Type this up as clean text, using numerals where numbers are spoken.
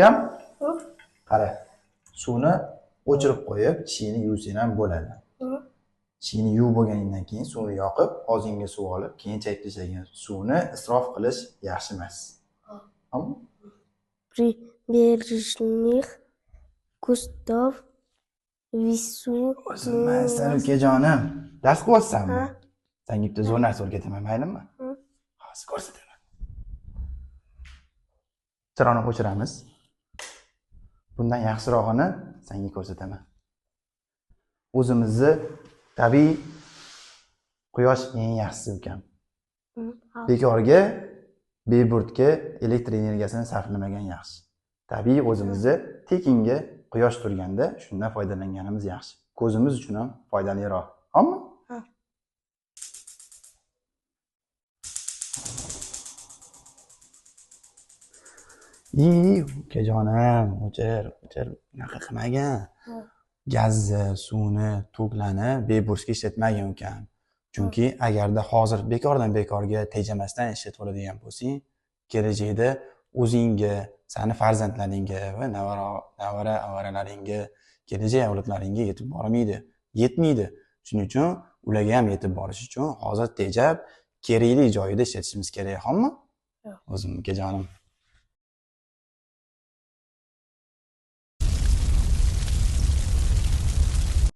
Ukam, qara, suvni o'chirib qo'yib, tishingni yuvsang ham bo'ladi. Tishingni yuvib bo'lganingdan keyin suvni yoqib, og'zingga suv olib, keyin chayib tashlagan. Suvni isrof qilish yaxshi emas. Tamam? Прибрежных кустов вису. O'zimsan ukajonim. Dars qilyapsanmi? Senga bitta zo'r narsa o'rgataman, maylimi? Hozir ko'rsataman. Chiroqni o'chiramiz. Bundan yaxshirog'ini senga ko'rsataman. O'zimizni tabiiy quyosh eng yaxshisi ukam. Bekorga, beburtga elektr energiyasini sarflamagan yaxshi. Tabiiy o'zimizni tekinga quyosh turganda shundan foydalanganimiz yaxshi. Ko'zimiz uchun ham foydaliroq. Hamma? Ukajonim, o'chir, o'chir, unaqa qilmagin. Gazni, suvni, toklarni beburchga ishlatmagin ukam. Chunki agarda hozir bekordan bekorga tejamasdan ishlatib oladigan bo'lsang, kelajakda o'zingga, sani farzandlaringga va navara avaralaringga, kelajak avlodlaringga yetib bormaydi, yetmaydi. Shuning uchun ularga ham yetib borish uchun hozir tejab, kerakli joyida ishlatishimiz kerak, hamma? O'zim ukajonim.